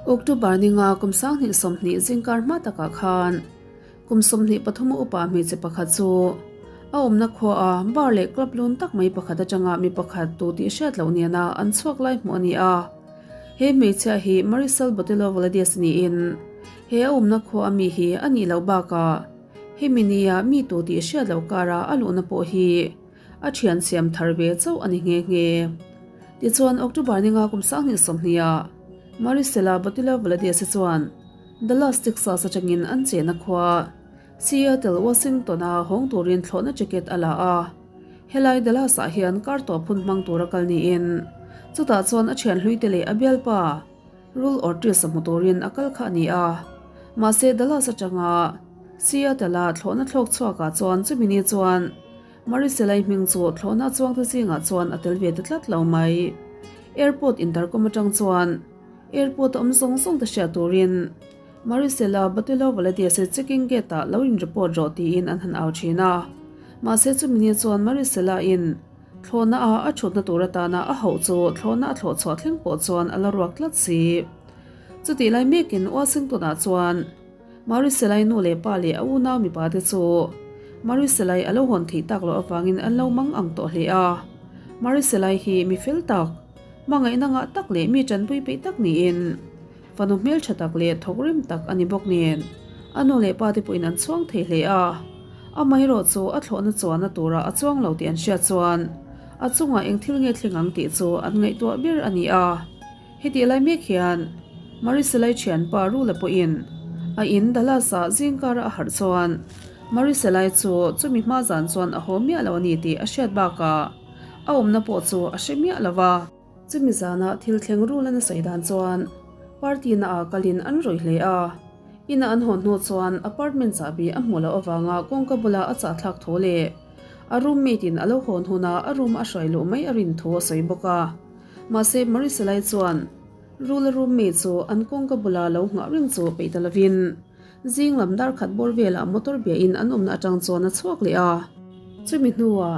October ni nga kum 2020 zingkar hma takah khan kum 23 upa hmeichhe pakhat chu a awmna khua a bar leh club lun tak mai pakhat atanga mi pakhat tu tih hriat loh nena an chhuak lai hmuh a ni a. He hmeichhia hi Marisol Botelho Valadez niin he a awmna khua a mi hi a nih loh bakah hemi nia mi tu tih hriat loh kara a luhna pawh hi a thian siam thar ve chauh a ni nghe nghe. Tichuan October ni nga kum 2020 ah Marisela Botelho Valadez-i chuan Dallas, Texas atangin an chena khua Seattle, Washington-a hawng turin thlawhna ticket a la a. Helai Dallas-ah hian kar tawp hun hmang tura kal niin chutah chuan a thian hluite leh a bialpa Rul Ortiz-a hmu turin a kal kha a ni a. Mahse Dallas atanga Seattle-a thlawhna thlawk chhuakah chuan chumi ni chuan Mariselai hming chu thlawhna chuangte zingah chuan a tel ve ta tlat lo mai. Airport intercom atang chuan Airport a awm zawng zawng te hriat turin Marisela Botelho Valadez-i checking gate-ah lo in report rawh tiin an han au thin a. Mahse chumi ni chuan Marisela-in thlawhna a a thutna tur atana a hauh chu thlawhna a thlawh chhuah thleng pawh chuan a la ruak tlat si. Chutih lai mekin Washington-ah chuan Mariselai nu leh pa leh a unau mipa te chu Mariselai a lo hawn theih tak loh avangin an lo mang ang tawh hle a. Mariselai hi mi fel tak, hmangaihna ngah tak leh mi tanpui peih tak niin fanu hmeltha tak leh thawk rim tak a ni bawk nen a nu leh pa te pawhin an chhuang thei hle a. Amaherawh chu a thlawhna chuanna turah a chuang lo tih an hriat chuan a chungah eng thil nge thleng ang tih chu an ngaihtuah ber a ni a. Hetih lai mek hian Mariselai thianpa Rula pawhin a in Dallas-ah zingkara a harh chuan Mariselai chu chumi hma zan chuan a haw miah lo a ni tih a hriat bakah a awmna pawh chu a hre miah lo va. Chumi zana thil thleng Rula na sawi dan chuan party naah kalin an rawih hle a, ina an hawn hnu chuan apartment chahbi a hmuh loh avanga kawngka bula a chahthlak tho leh a roommate in a lo hawn huna a room a hruai luh mai a rin thu a sawi bawk a. Mahse Marisalai chuan Rula roommate chu an kawngka bula lo nghah reng chu peih ta lovin zing lam dar khat bawr velah motor biahin an awmna atang chuan a chhuak leh a. Chumi hnuah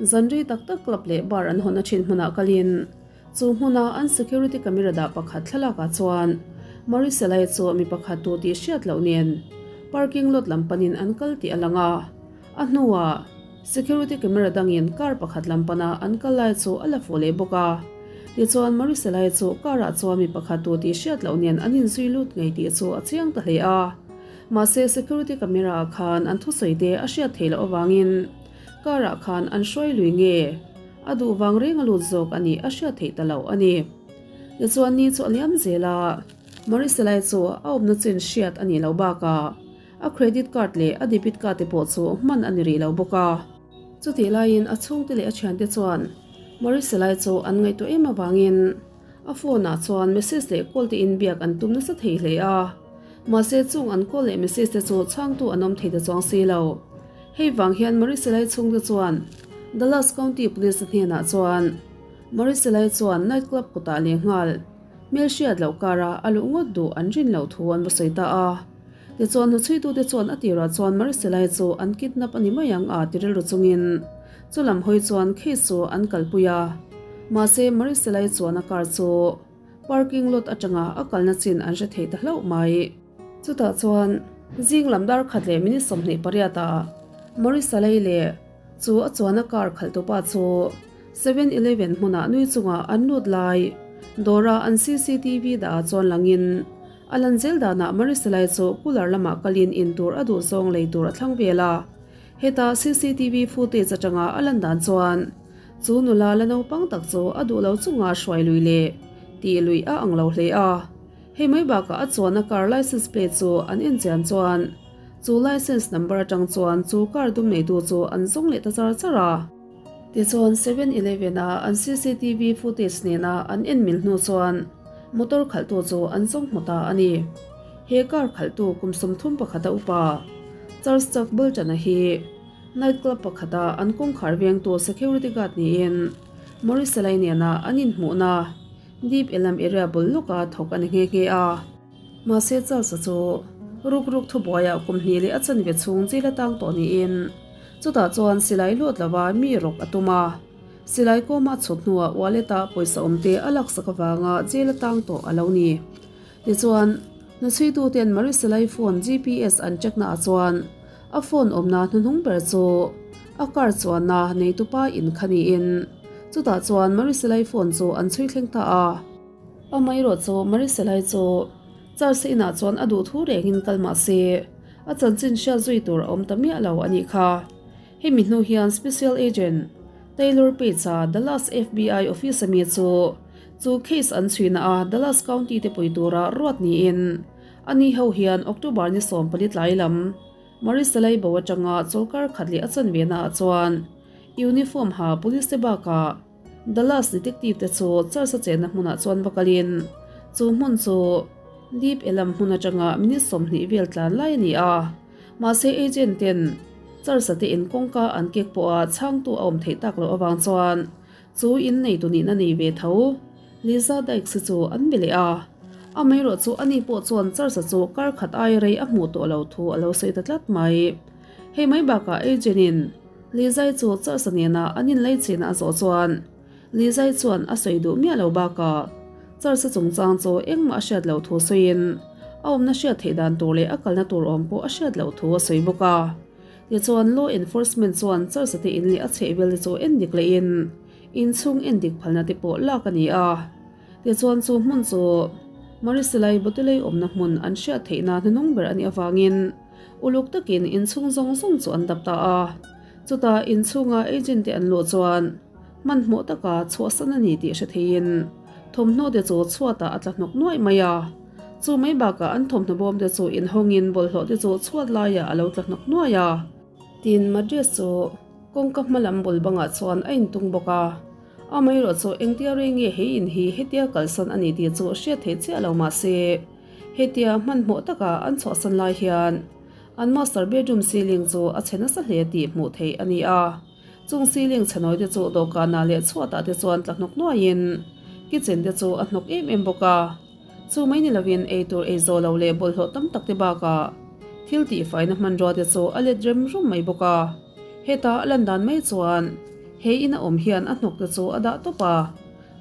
zan rei tak tak club leh bar an hawn a thin hmunah kalin chu hmuna an security camera dah pakhat thlalakah chuan Marisalai chu mi pakhat tu tih hriat loh nen parking lot lam panin an kal tih a lang a. A hnuah security camera dangin car pakhat lam pana an kal lai chu a la fuh leh bawk a. Tichuan Marisalai chu car ah chuan mi pakhat tu tih hriat loh nen an inzui lut ngei tih chu a chiang ta hle a. Mahse security camera ah khan an thusawi te a hriat theih loh avangin car ah khan an hruai lui nge a duh vang reng a lut zawk a nih a hriat theih ta loh a ni. Tichuan ni chu a liam zel a, Marisalai chu a awmna chin hriat a nih loh bakah A credit card leh a debit card te pawh chu hman a ni rih lo bawk a. Chutih laiin a chhungte leh a thiante chuan Marisalai chu an ngaihtuah em avangin a phone ah chuan message leh call te in biak an tum nasa thei hle a. Mahse chung an call leh message te chu chhangtu an awm thei ta chuang si lo. Hei vang hian Marisalai chhungte chuan Dallas County Police hnenah chuan Marisalai chuan night club kutah lehnghal hmelhriat loh kara a luh ngawt duh an rin loh thu an va sawi ta a. Tichuan hnuchhuitute chuan a tirah chuan Mariselai chu an kidnap a ni mai ang a ti rilru chungin chu lam hawi chuan case chu an kalpui a. Mahse Mariselai chuan a car chu parking lot atanga a kalna chin an hre thei ta hlauh mai. Chutah chuan zing lam dar khat leh minute 28 ah Marisalai leh chu a chuan a car khalhtupa chu 7-Eleven hmunah nui chungah an lut lai dawra an cctv dah ah chuan langin A lan zel danah Marisalai chu cooler lamah kalin in tur a duh zawng lei tur a thlang vel a. Heta cctv footage atanga a lan dan chuan chu nula la naupang tak chu a duh lo chunga hruai lui leh tih luih a ang lo hle a. Hei mai bakah a chuanna car license plate chu an en chian chuan chu license number atang chuan chu car dum neitu chu an zawng leh ta char char a. Tichuan 7-Eleven a an cctv footage nena an en mil hnu chuan motor khalhtu chu an zawng hmu ta a ni. He car khalhtu kum 31 a upa Charles Chuck Bolton-a hi night club pakhata an kawngkhar vengtu security guard niin Morrisalai nena an inhmuhna Deep Elm area bul lawka thawk a ni nghe nghe a. Mahse Charles-a chu ruk ruk thubuaiah kum hnih leh a chanve chhung jail a tang tawh niin chutah chuan silai lut lova mi rawk a tum a. Silai kawma a chhut hnuah wallet-a pawisa awmte a laksak avanga jail a tang tawh a lo ni. Tichuan, hnuchhuituten Marisalai phone GPS an check naah chuan a phone awmna hnuhnung ber chu a car chuanna neitupa in kha niin chutah chuan Marisalai phone chu an chhui thleng ta a. Amaherawh chu Marisalai chu Charles-a inah chuan a duh thu rengin kal mah se, a chanchin hriat zui tur a awm ta miah lo a nih kha. Hemi hnu hian Special Agent Taylor Page-a Dallas FBI office ami chu chu case an chhuina a Dallas County te pui tura ruat niin ani ho hian October ni 14 tlai lam Marissa Laibo atanga chawlkar khat leh a chanve naah chuan uniform ha police te bakah Dallas detective te chu Charles-a chenna hmunah chuan va kalin chu hmun chu Deep Ellum hmun atanga minute 20 vel tlan lai a ni a. Mahse agent ten Charles-a te in kawngka an kek pawha chhangtu a awm theih tak loh avang chuan chu in neitu nihna nei ve tho Liza Dykes-i chu an be leh a. Amaherawh chu ani pawh chuan Charles-a chu kar khat ai rei a hmuh tawh lo thu a lo sawi ta tlat mai. Hei mai bakah agent in Lizai chu Charles-a nena an inlei chhina a zawh chuan Lizai chuan a sawi duh miah lo bakah Charles-a chungchang chu engmah a hriat loh thu sawiin a awmna hriat theih dan tur leh a kalna tur awm pawh a hriat loh thu a sawi bawk a. Tichuan law enforcement chuan Charles-a te in leh a chhehvel te chu endik lehin inchhung endik phalna te pawh lak a ni a. Tichuan chu hmun chu Marisalai Botulei awmna hmun an hriat theihna hnuhnung ber a nih avangin Uluk takin inchhung zawng zawng chu an dap ta a. Chutah inchhunga agent te an luh chuan hmanhmawh taka chhuahsan a ni tih hre theiin thawmhnaw te chu chhuatah a tla hnawk nuaih mai a. Chu mai bakah an thawmhnaw bawm te chu inhawngin bawlhhlawh te chu chhuat laiah a lo tla hnawk nuaih a. Tin, Madrid chu kawngka hma lam bul bangah chuan a intung bawk a. Amaherawh chu engtia rei nge he in hi hetia kalsan a ni tih chu hriat theih chiah lo mah se, Hetia hmanhmawh taka an chhuahsan lai hian an master bedroom ceiling chu a chhe nasa hle tih hmuh theih a ni a. Chung ceiling chhe nawi te chu dawhkanah leh chhuatah te chuan tla hnawk nuaiin kitchen te chu a hnawk em em bawk a. Chu mai ni lovin eitur ei zawh lo leh bawlhhlawh tam tak te bakah thil tihfaina hmanrua te chu a let rem rum mai bawk a. Heta a lan dan mai chuan he in a awm hian a hnawk te chu a dah tawp a.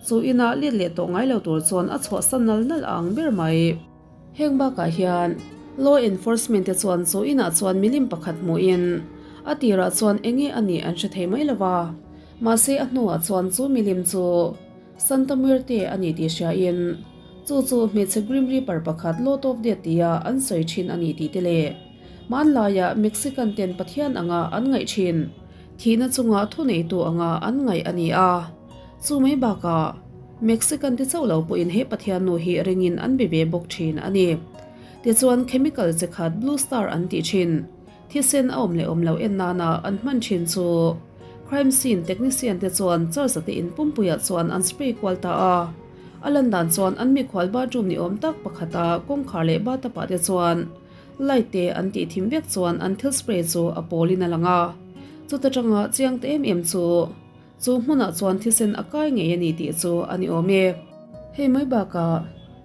Chu inah let leh tawh ngai lo tur chuan a chhuahsan nal nal a ang ber mai. Heng bakah hian Law Enforcement te chuan chu inah chuan milim pakhat hmuhin a tirah chuan eng nge a nih an hre thei mai lo va. Mahse a hnuah chuan chu milim chu Santa Muerte a ni tih hriain chu chu hmeichhe Grim Reaper pakhat Lord of Death tia an sawi thin a ni tih te leh hmanlaiah Mexican ten Pathian anga an ngaih thin thihna chunga thuneitu anga an ngaih a ni a. Chu mai bakah, Mexican te chauh lo pawhin he Pathian nu hi ringin an be ve bawk thin a ni. Tichuan chemical chi khat Blue Star an tih thin, thisen a awm leh awm lo en nana an hman thin chu crime scene technician te chuan Charles-a te in pumpuiah chuan an spray kual ta a. A lan dan chuan an mikhual bathroom ni awm tak pakhata kawngkhar leh bathtub-ah te chuan light te an tih thim vek chuan an thil spray chu a pawlin a lang a. Chuta tanga chiang ta em em chu Chu hmunah chuan thisen a kai ngei a ni tih chu a ni awm e. Hei mai bakah,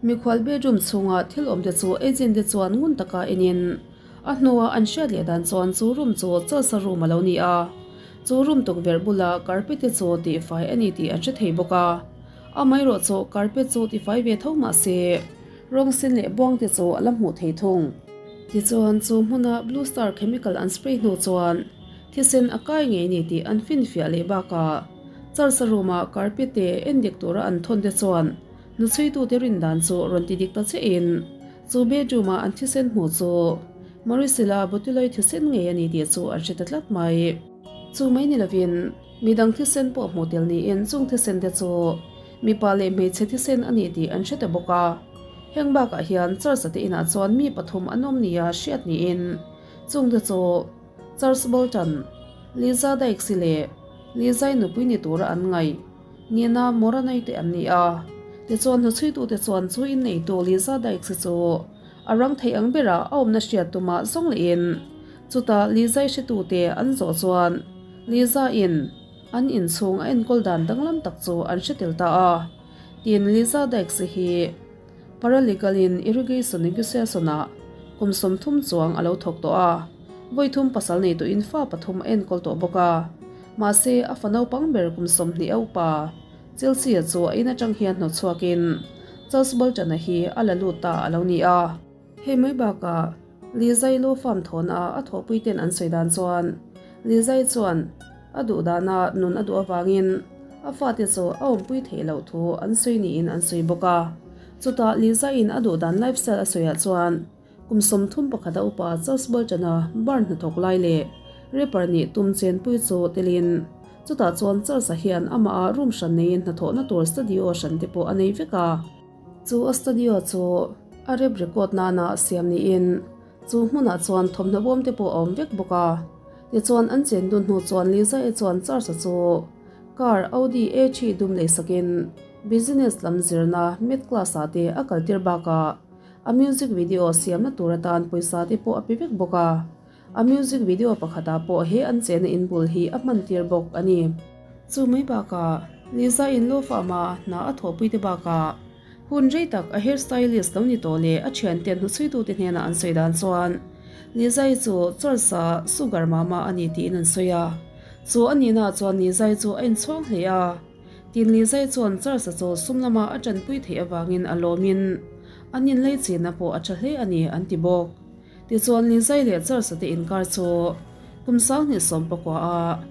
mikhual bedroom chhunga thil awmte chu agent te chuan ngun taka enin a hnua an hriat leh dan chuan chu room chu Charles-a room a lo ni a. Chu room tukverh bula carpet te chu tihfai a ni tih an hre thei bawk a. Amaherawh chu carpet chu tifai ve tho mah se, rawng sen leh buang te chu a la hmuh thei thung. Tichuan chu hmuna Blue Star chemical an spray hnu chuan Thisen a kai ngei ni tih an finfiah leh bakah Charles-a room-ah carpet te endik tura an thawn te chuan hnuchhuitute rin dan chu rawn ti dik ta chiahin chu bedroom-a an thisen hmuh chu Marisela Botuloi thisen ngei a ni tih chu an hre ta tlat mai. Chu mai ni lovin midang thisen pawh hmuh tel niin chung thisen te chu mipa leh hmeichhe thisen a ni tih an hre ta bawk a. Heng bakah hian Charles-a te inah chuan mi pathum an awm nia hriat niin chungte chu Charles Bolton, Liza Dykes-i leh Liza-i nupui ni tura an ngaih Nina Moranoi te an ni a. Tichuan hnuchhuitute chuan chu inneitu Liza Dykes-i chu a rang theih ang berah a awmna hriat tumah zawng lehin chutah Liza-i hretute an zawh chuan Liza-in an inchhung a enkawl dan danglam tak chu an hre tel ta a. Tin, Liza Dykes-i hi Paralegal-in Irrigation Negotiation-ah kum 30 chuang a lo thawk tawh a, vawi thum pasal nei tawhin fa pathum a enkawl tawh bawk a. Mahse, a fa naupang ber kum 20 a upa, Chelsea-a chu a in atang hian hnawt chhuakin. Charles Bolton-a hi a la lut ta a lo ni a. Hei mai bakah Lizai law firm thawhna a thawhpuiten an sawi dan chuan Lizai chuan a duh dana nun a duh avangin a fate chu a awmpui theih loh thu an sawi niin an sawi bawk a. Chutah Lizaiin a duh dan lifestyle a sawiah chuan Kum 31 a upa Charles Bolton-a bar hnathawk lai leh rapper nih tum chenpui chu telin chutah chuan Charles-a hian amah room hran neiin hnathawhna tur studio hran te pawh a nei vek a. Chu a studio chu a rap record nana siam niin chu hmunah chuan thawmhnaw bawm te pawh a awm vek bawk a. Tichuan an chen dun hnu chuan Lisa-i chuan Charles-a chu car Audi A3 dum leisakin business lam zirna math class-ah te a kaltir bakah A music video siamna tur atan pawisa te pawh a pe vek bawk a. A music video pakhatah pawh he an chena in bul hi a hman tir bawk a ni. Chu mai bakah Liza in law farm a hna a thawhpui te bakah hun rei tak a hair stylist lo ni tawh leh a thianten hnuchhuitute hnenah an sawi dan chuan Liza-i chu Charles-a sugar mama a ni tiin an sawi a. Chu a nihnaah chuan Liza-i chu a inchhawng hle a. Tin Lizai chuan Charles-a chu sum lama a tanpui theih avangin a lawmin an inlei chinna pawh a tha hle a ni an ti bawk. Tichuan Lizai leh Charles-a te inkar chu kum 2019 a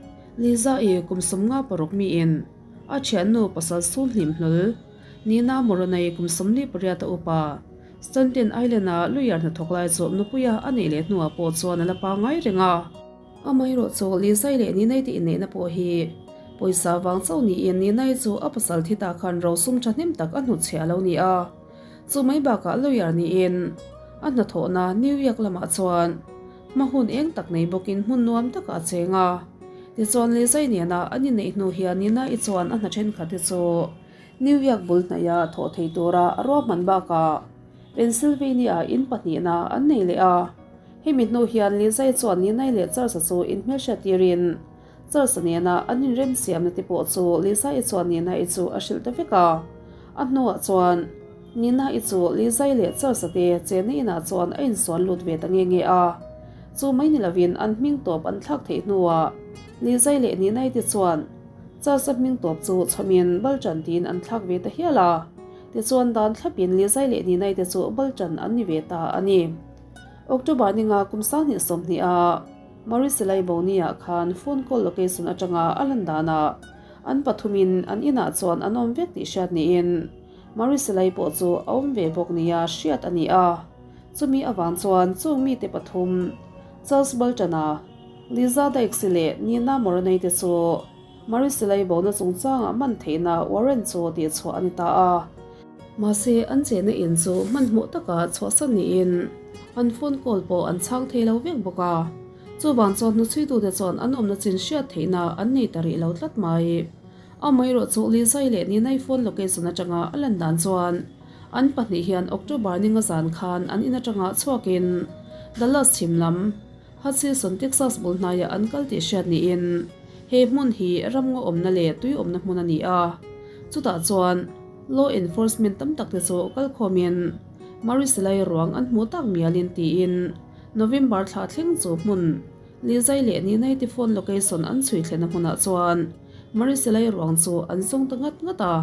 Liza-i kum 56 miin a thiannu pasal sul hlim hlawl Nina Moronai kum 48 a upa Staten Island-a lawyer hnathawk lai chu nupuia a neih leh hnuah pawh chuan a la pangngai reng a. Amaherawh chu Lizai leh Ninai te inneihna pawh hi pawisa vang chauh niin Ninai chu a pasal thi ta khan rosum thahnem tak a hnutchhiah a lo ni a. Chu mai bakah lawyer niin a hnathawhna New York lamah chuan hma hun eng tak nei bawkin hmun nuam takah a cheng a. Tichuan Lizai nena an inneih hnu hian Ninai chuan a hna thenkhat te chu New York bul hnaih a thawh thei tura a ruahman bakah Pennsylvania in pahnihna an nei leh a. Hemi hnu hian Lizai chuan Ninai leh Charles-a chu inhmelhriat tirin Charles-a nena an inremsiamna te pawh chu Lizai chuan Ninai chu a hrilh ta vek a. A hnuah chuan Ninai chu Lizai leh Charles-a te chenna inah chuan a insuan lut ve ta nge nge a. Chu mai ni lovin an hming tawp an thlak theih hnuah Lizai leh Ninai te chuan Charles-a hming tawp chu chhawmin Balchan tiin an thlak ve ta hial a. Tichuan dan thlapin Lizai leh Ninai te chu Balchan an ni ve ta a ni. October ninga kum 2020 a Mariselai Boni-ah khan phone call location atanga a lan danah an pathumin an inah chuan an awm vek tih hriat niin Mariselai pawh chu a awm ve bawk nia hriat a ni a. Chumi avang chuan chung mite pathum Charles Bolton-a, Liza Dykes-i leh Nina Moroney te chu Mariselai bona chungchangah man theihna warrant chu tihchhuah a ni ta a. Mahse, an chenna in chu hmanhmawh taka chhuahsan niin an phone call pawh an chhang thei lo vek bawk a. Chuvang chuan hnuchhuitute chuan an awmna chin hriat theihna an nei ta rih lo tlat mai. Amaherawh chu Lizai leh Ninai phone location atanga a lan dan chuan an pahnih hian October ninga zan khan an in atanga chhuakin Dallas chhim lam Hutchinson Texas bul hnaiah an kal tih hriat niin he hmun hi ramngaw awmna leh tui awmna hmun a ni a. Chutah chuan law enforcement tam tak te chu kalkhawmin Marisalai ruang an hmuh tak mialin tiin November thla thleng chu hmun Lizai leh Ninai te phone location an chhui thlenna hmunah chuan Marisalai ruang chu an zawng ta ngat ngat a,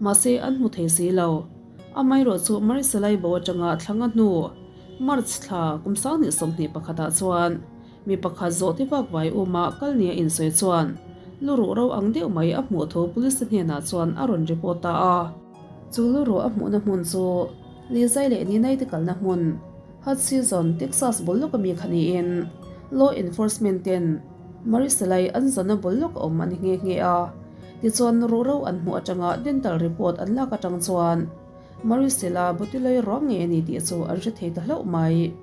mahse an hmu thei si lo. Amaherawh chu Marisalai bo atanga thlanga hnu March thla kum 2021 ah chuan mi pakhat zawh te vak vai uma kal nia insawi chuan lu ruh ro ang deuh mai a hmuh thu police te hnenah chuan a rawn report ta a. Chu lu ruh a hmuhna hmun chu Lizai leh Ninai te kalna hmun Hutchinson, Texas bul lawka mi kha niin law enforcement ten Marisalai an zawnna bul lawk a awm a ni nghe nghe a. Tichuan ruh ro an hmuh atanga dental report an lak atang chuan Marisela Botilai ruang ngei a ni tih chu an hre thei ta hlauh mai.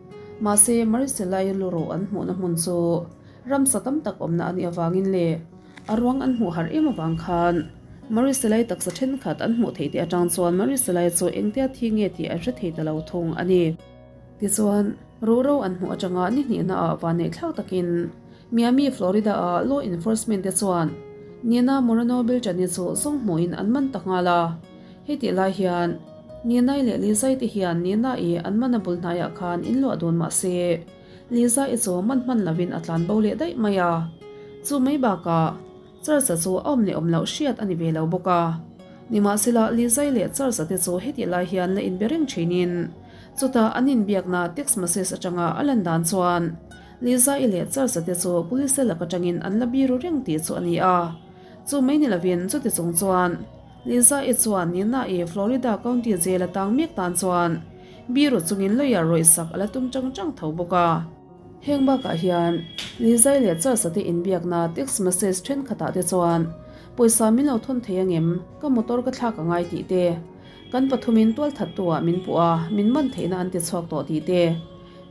Mahse, Mariselai luruh an hmuhna hmun chu ramsa tam tak awmna a nih avangin leh a ruang an hmuh harh em avang khan Mariselai taksa thenkhat an hmuh theih tih atang chuan Mariselai chu engtia thi nge tih an hre thei ta lo thung a ni. Tichuan, ruhro an hmuh atanga ni hnihnaah vanneih thlak takin Miami, Florida-a law enforcement te chuan Nina Moreno Beltrani chu zawng hmuhin an man ta nghal a. Hetih lai hian Ninai leh Lizai te hian Nina-i an man a bul hnaiah khan in luah dun mah se, Liza-i chu man hman lovin a tlan bo leh daih mai a. Chu mai bakah Charles-a chu a awm leh awm loh hriat a ni ve lo bawk a. Nimahsela, Lizai leh Charles-a te chu hetih lai hian la inbe reng thinin, chutah an inbiakna text message atanga a lan dan chuan Lizai leh Charles-a te chu police lak atangin an la biru reng tih chu a ni a. Chu mai ni lovin chuti chung chuan Lizai chuan Nina-i Florida County jail a tang mek tan chuan biru chungin lawyer rawihsak a la tum chang chang tho bawk a. Heng bakah hian Lizai leh Charles-a te inbiakna text message thenkhatah te chuan pawisa min lo thawn thei angem, ka motor ka thlak angai tih te, kan pathumin tualthattu ah min puh a, min man theihna an ti chhuak tawh tih te,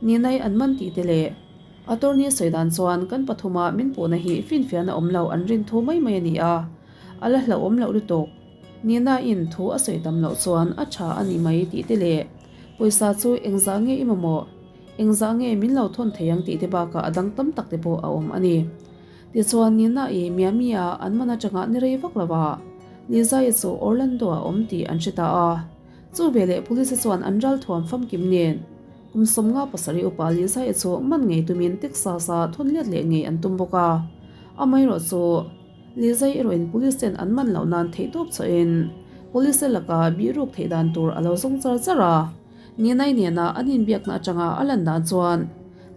Ninai an man tih te leh attorney sawi dan chuan kan pathuma min puhna hi finfiahna awm lo an rin thu mai mai a ni a, a la hlauhawm loh lutuk. Nina-in thu a sawi tam loh chuan a tha a ni mai tih te leh pawisa chu engzah nge i mamawh? Engzah nge min lo thawn thei ang tih te bakah a dang tam tak te pawh a awm a ni. Tichuan Nina-i Miami-a an man atanga ni rei vak lova Lizai chu Orlando-a awm tih an hre ta a. Chu veleh police chuan an ralthuam famkim nen kum 57 upa Lizai chu man ngei tumin Texas-a thawn let leh ngei an tum bawk a. Amaherawh chu Lizai erawhin police ten an man loh nan theihtawp chhuahin police laka bihruk theih dan tur a lo zawng char char a. Ninai nena an inbiakna atanga a lan dan chuan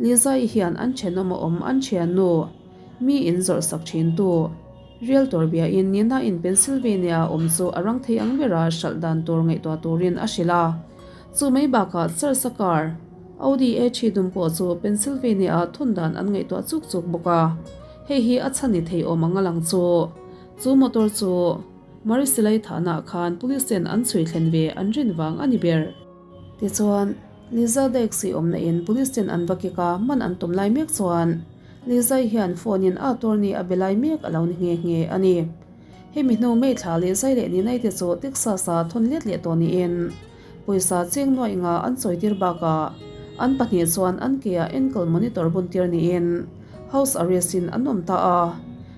Lizai hian an thenawm a awm an thiannu, mi in zawrh sak thintu, Realtor biain Nina-in Pennsylvania a awm chu a rang thei ang bera hralh dan tur ngaihtuah turin a hrilh a. Chu mai bakah Charles-a car, Audi A3 dum pawh chu Pennsylvania-a thun dan an ngaihtuah chuk chuk bawk a. Hei hi a chhan ni thei awm ang a lang chu. Chu motor chu. Marisilai thahnaah khan police ten an chhui thlen ve an rin vang a ni ber. Tichuan, Liza Dykes-i awmna in police ten an va kik a, man an tum lai mek chuan Lizai hian phone in a attorney a be lai mek a lo ni nghe nghe a ni. Hemi hnu May thla Lizai leh Ninai te chu Texas-a thawn let leh tawh niin pawisa cheng nuaih nga an chawi tir bakah an pahnih chuan an ke ah ankle monitor bun tir niin house arrest in an awm ta a.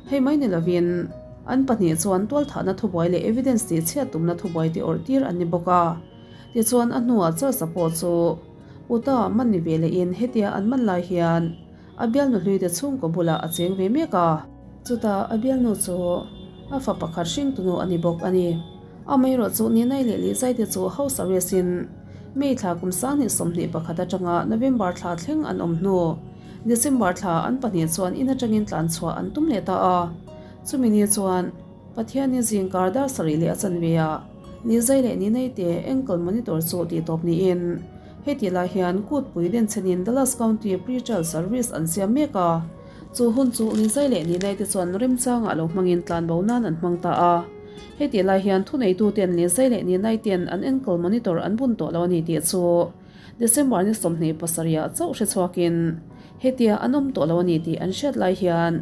Hei mai ni lovin an pahnih chuan tualthahna thubuai leh evidence tih chhiat tumna thubuai tih awrh tir an ni bawk a. Tichuan a hnuah Charles-a pawh chu Utah man ni ve lehin hetia an man lai hian a bialnu hluite chhungkaw bulah a cheng ve mek a. Chutah a bialnu chu a fa pakhat hringtunu a ni bawk a ni. Amaherawh chu Ninai leh Lihzaite chu house arrest in May thla kum 2021 atanga November thla thleng an awm hnu December thla an pahnih chuan in atangin tlan chhuah an tum leh ta a. Chumi ni chuan Pathianin zingkar dar sarih leh a chanve a, Lizai leh Ninei te ankle monitor chu tih tawp niin heti lai hian kutpui denchhenin Dallas County Pre-Trial Service an siam mek a. Chu hun chu Lizai leh Ninei te chuan remchangah lo hmangin tlanbo nan an hmang ta a. Heti lai hian thuneituten Lizai leh Ninai ten an ankle monitor an bun tawh lo a ni tih chu December ni 27 ah chauh hre chhuakin hetia an awm tawh lo a ni tih an hriat lai hian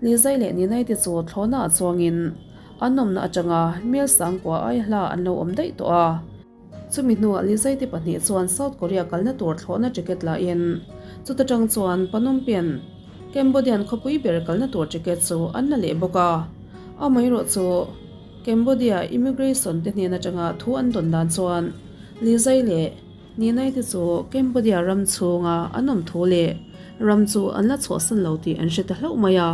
Lizai leh Ninai te chu thlawhna ah chuangin an awmna atanga mel sangkua aia hla an lo awm daih tawh a. Chumi hnuah Lizai te pahnih chuan South Korea kalna tur thlawhna ticket lahin chuta tang chuan Phnom Penh, Cambodian khawpui ber kalna tur ticket chu an la leh bawk a. Amaherawh chu Cambodia immigration te hnen atanga thu an dawn dan chuan Lizai leh Ninai te chu Cambodia ram chhunga an awm thu leh ram chu an la chhuahsan lo tih an hre ta hlauh mai a.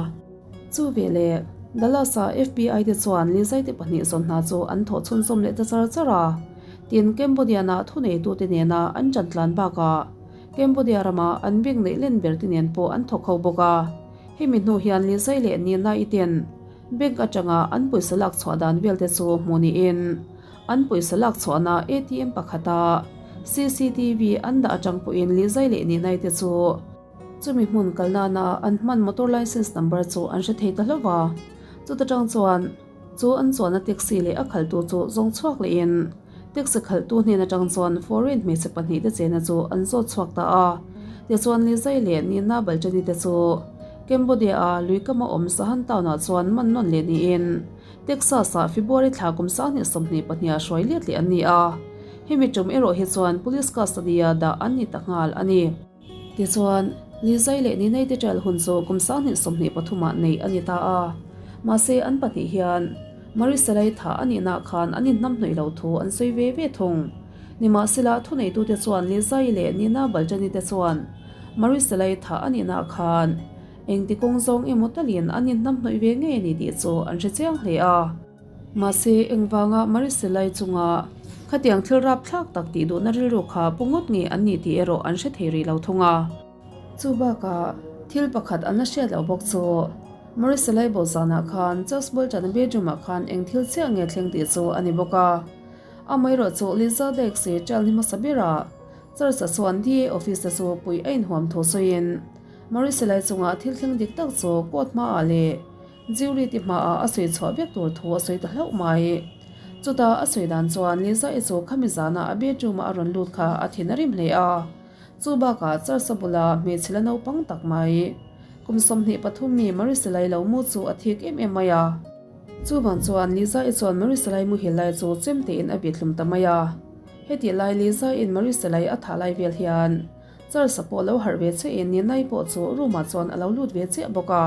Chu veleh Dallas-a FBI te chuan Lizai te pahnih zawn hna chu an thawh chhunzawm leh ta char char a. Tin, Cambodian-a thuneitute nena an ṭan tlan bakah Cambodia rama an bank neih len ber te nen pawh an thawk ho bawk a. Hemi hnu hian Lizai leh Ninai ten bank atanga an pawisa lak chhuah dan vel te chu hmuh niin An pawisa lak chhuahna ATM pakhata cctv an dah atang pawhin Lizai leh Ninai te chu chumi hmun kal nana an hman motor licence number chu an hre thei ta hlauh va. Chuta tang chuan chu an chuanna taxi leh a khaltu chu zawng chhuak lehin taxi khaltu hnen atang chuan foreign hmeichhe pahnih te chena chu an zawt chhuak ta a. Tichuan Lizai leh Nina Balchani te chu Cambodia-a luikama awm Sahan town-ah chuan man nawn leh niin Texas-ah February thla kum 2022 ah hruai let leh an ni a, hemi tum erawh hi chuan police custody-a dah an ni ta nghal a ni. Tichuan, Lizai leh Ninai te trial hun chu kum 2023 ah neih a ni ta a, mahse an pahnih hian Marisalai thah a nihna khan an inhnamhnawih lo thu an sawi ve ve thung. Nimahsela, thuneitute chuan Lizai leh Nina Baljani te chuan Marisalai thah a nihna khan Engti kawng zawng emaw talin an inhnamhnawih ve ngei a ni tih chu an hre chiang hle a. Mahse, engvanga Mariselai chunga khatiang thil rapthlak tak tih duhna rilru kha pu ngawt nge an nih tih erawh an hre thei rih lo thung a. Chu bakah, thil pakhat an la hriat loh bawk chu, Mariselai bo zanah khan Charles Bolton-a bedroom-ah khan eng thil chiah nge thleng tih chu a ni bawk a. Amaherawh chu Liza Dykes-i trial ni hmasa berah Charles-a chuan DA office-te chu puih a inhuam thu sawiin Mariselai chungah thil thleng dik tak chu court hmaah leh Jury ti hmaah a sawi chhuah vek tur thu a sawi ta hlauh mai. Chutah a sawi dan chuan Liza-i chu khami zana a bedroom-a a rawn lut kha a thin a rim hle a. Chu bakah Charles-a bula hmeichhe la naupang tak mai, kum 23 mi Mariselai lo mu chu a thik em em mai a. Chuvang chuan Liza-i chuan Mariselai muhil lai chu chem tein a bit hlum ta mai a. Hetih lai Liza-in Mariselai a thah lai vel hian Charles-a pawh lo harh ve chiahin Ninai pawh chu room-ah chuan a lo lut ve chiah bawk a.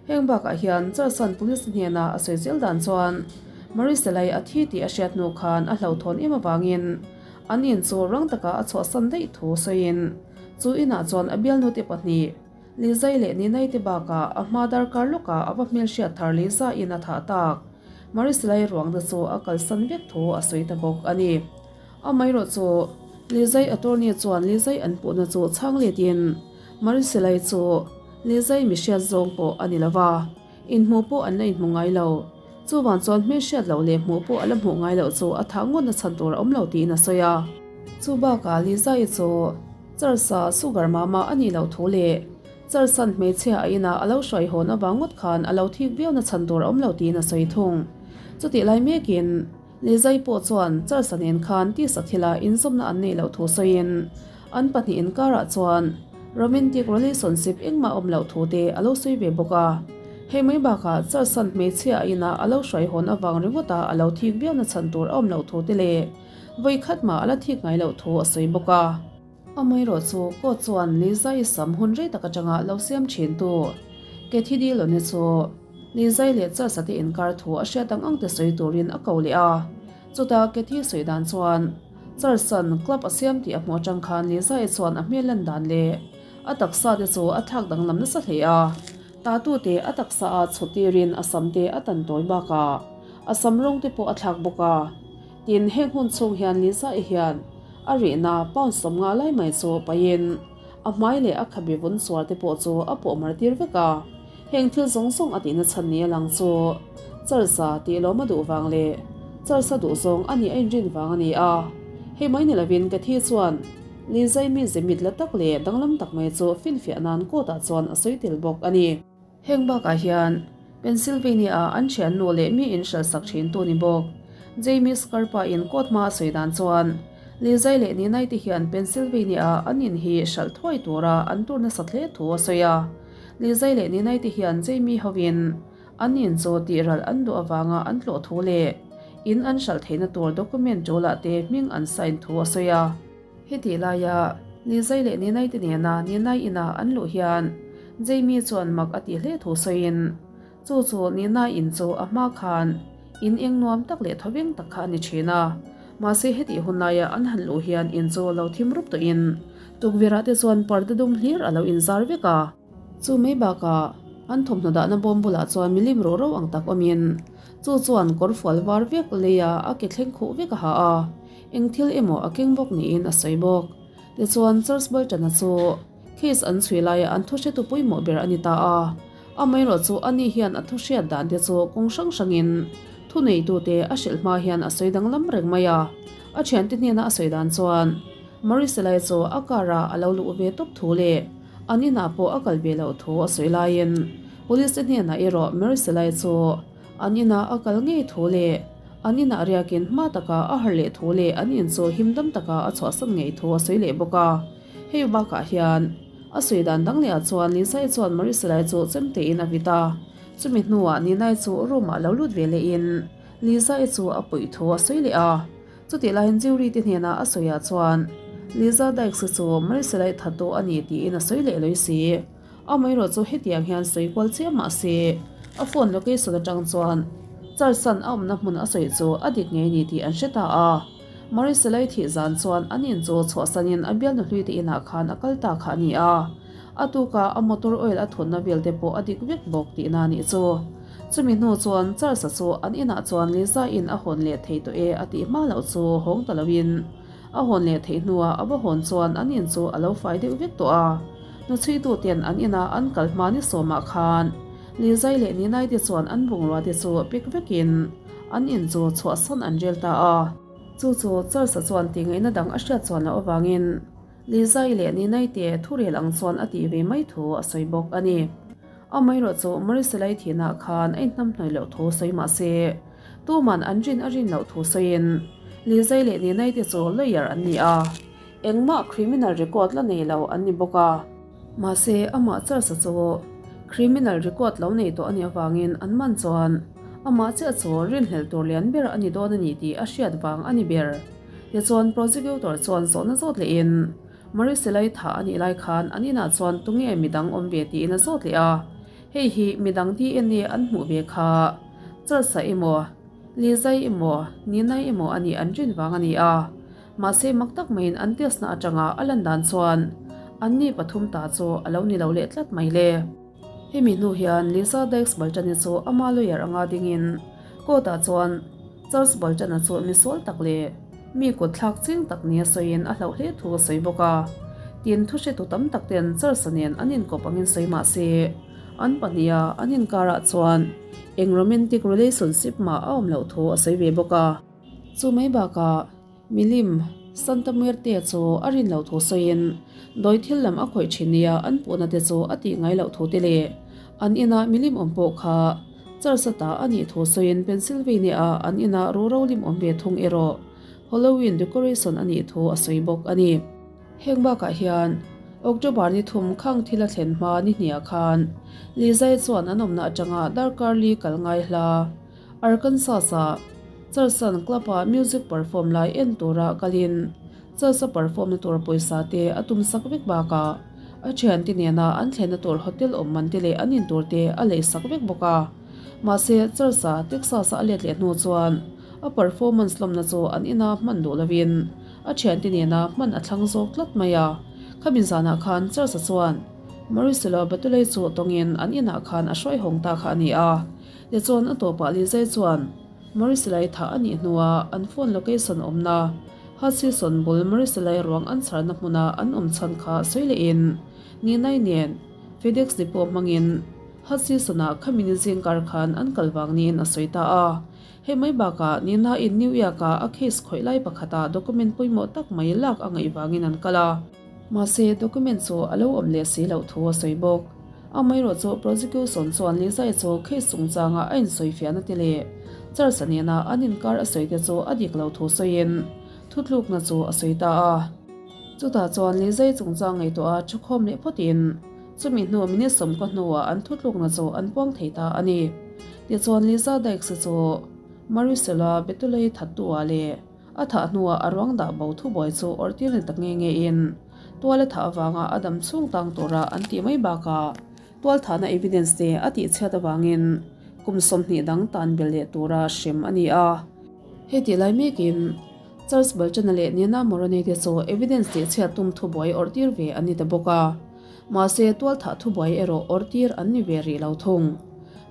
Heng bakah hian Charlesan Police hnena a sawi zel dan chuan Mariselai a thi tih a hriat hnu khan a hlauhthawn em avangin an in chu rang taka a chhuahsan daih thu sawiin chu inah chuan a bialnute pahnih Lizai leh Ninai te bakah a hma darkar lawkah a va hmelhriat thar Liza in a thah tak Mariselai ruang te chu a kalsan vek thu a sawi ta bawk a ni. Amaherawh chu Lizai attorney chuan Lizai an puhna chu chhang letin Mariselai chu Lizai mi hriat zawng pawh a ni lo va, inhmuh pawh an la inhmu ngai lo. Chuvang chuan hmel hriat loh leh hmuh pawh a la hmuh ngai loh chu a thah ngawtna chhan tur a awm lo tiin a sawi a. Chu bakah Lizai chu Charles-a sugar mama a nih loh thu leh Charles-a'n hmeichhia a inah a lo hruai hawn avang ngawt khan a lo thik viauna chhan tur a awm lo tiin a sawi thung. Chutih lai mekin Lizai pawh chuan Charles-a nen khan tisa thila inzawmna an neih loh thu sawiin an pahnih inkarah chuan romantic relationship engmah awm loh thu te a lo sawi ve bawk a. Hei mai bakah Charles-a'n hmeichhia a inah a lo hruai hawn avang ringawta a lo thik viauna chhan tur a awm loh thu te leh vawi khat mah a la thik ngai loh thu a sawi bawk a. Amaherawh chu court chuan Lizai sam hun rei tak atanga lo siam thin tu Kathy Dillon-i chu Lizai leh Charles-a te inkar thu a hriat ang ang te sawi turin a ko leh a. Chutah Kathy sawi dan chuan Charles-a'n club a siam tih a hmuh atang khan Lizai chuan a hmel lan dan leh a taksa te chu a thlak danglam nasa hle a. Tatu te a taksa a chhut tirin a sam te a tan tawi bakah a sam rawng te pawh a thlak bawk a. Tin, heng hun chhung hian Lisa-i hian a rihna pound 50 lai mai chu pahin a hmai leh a khabe vun sual te pawh chu a pawh mar tir vek a. Heng thil zawng zawng a tihna chhan ni a lang chu Charles-a tih lawm a duh vang leh Charles-a duh zawng a nih a inrin vang a ni a. Hei mai ni lovin Kathy chuan Lisa-i mize mit la tak leh danglam tak mai chu finfiah nan court-ah chuan a sawi tel bawk a ni. Heng bakah hian Pennsylvania-a an thiannu leh mi inhralhsak thintu ni bawk Jamie Scarpa-in court hma a sawi dan chuan Lizai leh Ninai te hian Pennsylvania-a an in hi hralh thuai tura an tur nasat hle thu a sawi a. Lizai leh Ninai te hian Jamie hovin an in chu tih ralh an duh avanga an tlawh thu leh in an hralh theihna tur document tulah te hming an sign thu a sawi a. Hetih laia Lizai leh Ninai te nena Ninai ina an luh hian Jamie chuan mak a tih hle thu sawiin, Chu chu Ninai in chu a hma khan in eng nuam tak leh thawveng tak kha a ni thin a, mahse hetih hun laia an han luh hian in chu lo thim rup tawhin tukverhah te chuan parda dum hlir a lo inzar vek a. Chu mai bakah an thawmhnaw dahna bawm bulah chuan milim ro ro ang tak awmin chu chuan kawr fual var vek leia a ke thleng khuh vek a ha a. Eng thil emaw a keng bawk niin a sawi bawk. Tichuan, Charles Bolton-a chu case an chhui laia an thuhretu pawimawh ber a ni ta a. Amaherawh chu ani hian a thuhriat dan te chu kawng hrang hrangin thuneitute a hrilh hma hian a sawi danglam reng mai a. A thiante hnena a sawi dan chuan Marisela-i chu a car-ah a lo luh ve tawp thu leh an inah pawh a kal ve loh thu a sawi laiin Police-te hnenah erawh Marisela-i chu An inah a kal ngei thu leh an inah riakin hma taka a harh leh thu leh an in chu him dam taka a chhuahsan ngei thu a sawi leh bawk a. Hei bakah hian a sawi dan dang lehah chuan Lisa-i chuan Marisela-i chu chem tein a vit a. Chumi hnuah Nina-i chu room-ah lo lut ve lehin Lisa-i chu a puih thu a sawi leh a. Chutih laiin jury te hnenah a sawiah chuan Lisa Dykes-i chu Marisela-i thattu a ni tiin a sawi leh lawi si. Amaherawh chu hetiang hian sawi kual chiah mah se, a phone location atang chuan Charles-a'n a awmna hmun a sawi chu a dik ngei ni tih an hre ta a. Marisela-i thih zan chuan an in chu chhuahsanin a bialnu hlui te inah khan a kal ta kha a ni a. A tuka a motor oil a thunna vel te pawh a dik vek bawk tihna a nih chu. Chumi hnu chuan Charles-a chu an inah chuan Lisa-in a hawn leh thei tawh e a tih hma loh chu hawng ta loin a hawn leh theih hnuah a va hawn chuan an in chu a lo fai deuh vek tawh a. Hnuchhuituten an ina an kal hma ni sawmah khan Lizai leh Ninai te chuan an bungrua te chu pek vekin an in chu chhuahsan an rel ta a. Chu chu Charles-a chuan tih ngaihna dang a hriat chuan loh avangin Lizai leh Ninai te thurel ang chuan a tih ve mai thu a sawi bawk a ni. Amaherawh chu Marisalai thihnah khan a inhnamhnawih loh thu sawi mah se, tuman an rin a rin loh thu sawiin Lizai leh Ninai te chu lawyer an ni a, engmah criminal record la nei lo an ni bawk a. Mahse, amah Charles-a chu criminal record lo nei tawh a nih avangin an man chuan amah chiah chu rinhlelh tur lian ber a ni dawn a ni tih a hriat vang a ni ber. Tichuan, prosecutor chuan zawhna zawt lehin Mariselai thah a nih lai khan an inah chuan tunge midang awm ve tiin a zawt leh a, hei hi midang DNA an hmuh ve kha Charles-a emaw, Lizai emaw, Ninai emaw a nih an rin vang a ni a. Mahse mak tak maiin an test na atanga a lan dan chuan anni pathum ta chu a lo ni lo leh tlat mai le. Hemi hnu hian Lisa Dykes Baltani chu ama lawyer anga dingin court ah chuan Charles Baltana chu misual tak leh mi kut thlak ching tak nia sawiin a hlauh hle thu a sawi bawk a. Tin, thuhretu tam tak ten Charles-a nen an inkawp angin sawi mah se an pahniha an inkarah chuan eng romantic relationship mah a awm loh thu a sawi ve bawk a. Chu mai bakah Milim, Santa Muerte chu a rin loh thu sawiin dawi thil lam a khawih thin nia an puhna te chu a tih ngai loh thu te leh an ina milim awm pawh kha Charles-a ta a nih thu sawiin Pennsylvania-a an ina ruro lim awm ve thung erawh Halloween decoration a nih thu a sawi bawk a ni. Heng bakah hian October ni thum khang thil a thlen hma ni hniah khan Lizai chuan an awmna atanga darkar li kal ngai hla Arkansas-ah Charleson Club-ah music perform lai en tura kalin Charles-a perform na tur pawisa te a tum sak vek bakah a thiante nena an thlenna tur hotel awm man te leh an in tur te a lei sak vek bawk a. Mahse, Charles-a Texas-a a let leh hnu chuan a performance lawmna chu an ina hman duh lovin a thiante nena hman a thlang zawk tlat mai a. Khami zanah khan Charles-a chuan Marisela Batulei chu tawngin an inah khan a hruai hawng ta kha a ni a. Tichuan a tawpah Lizai chuan Marisalai thah a nih hnuah an phone location awmna Hutchison bul Marisalai ruang an chharna hmuna an awm chhan kha sawi lehin Ninai nen FedEx depot hmangin Hutchison-ah khamini zingkar khan an kal vang niin a sawi ta a. Hei mai bakah Nina-in New York-a a case khawih lai pakhatah document pawimawh tak mai lak a ngaih vangin an kal a. Mahse, document chu a lo awm leh si loh thu a sawi bawk. Amaherawh chu prosecution chuan Lizai chu case chungchanga a insawifiahna te leh Charles-a nena an inkar a sawi te chu a dik lo thu sawiin thutlukna chu a sawi ta a. Chutah chuan Lizai chungchang ngaihtuah a thukhawm leh phawtin chumi hnu minute sawmkaw hnuah an thutlukna chu an puang thei ta a ni. Tichuan Liza Dykes-i chu Marisela Betulei thattu-ah leh A thah hnuah a ruang dah bo thubuai chu awrhtir ni ta nge nge in tual a thah avanga a dam chhung tang tura an tih mai bakah tual thahna evidence te a tih chhiat avangin kum 20 dang tan bel leh tura hrem a ni a. Hei tih lai mekin Charles Balchana leh Nina Moroni te chu evidence tih chhiat tum thubuai awrhtir ve an ni ta bawk a. Mahse tual thah thubuai erawh awrhtir an ni ve rih lo thung.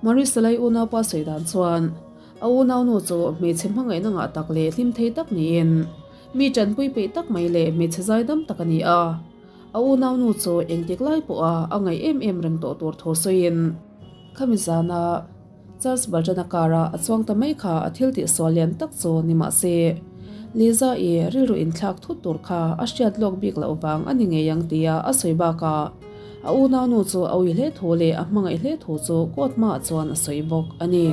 Marisela-i unaupa sawi dan chuan A unaunu chu hmeichhe hmangaihna ngah tak leh hlim thei tak niin mi tanpui peih tak mai leh hmeichhe zaidam tak a ni a. A unaunu chu engtik lai pawha a ngaih em em reng tawh tur thu sawiin khami zana Charles Baltana car-a a chuang ta mai kha a thil tihsual lian tak chu ni mah se Liza-i rilru inthlak thut tur kha a hriat lawk bik loh vang a ni ngei ang tia a sawi bakah A unaunu chu a ui hle thu leh a hmangaih hle thu chu court hmaah chuan a sawi bawk a ni.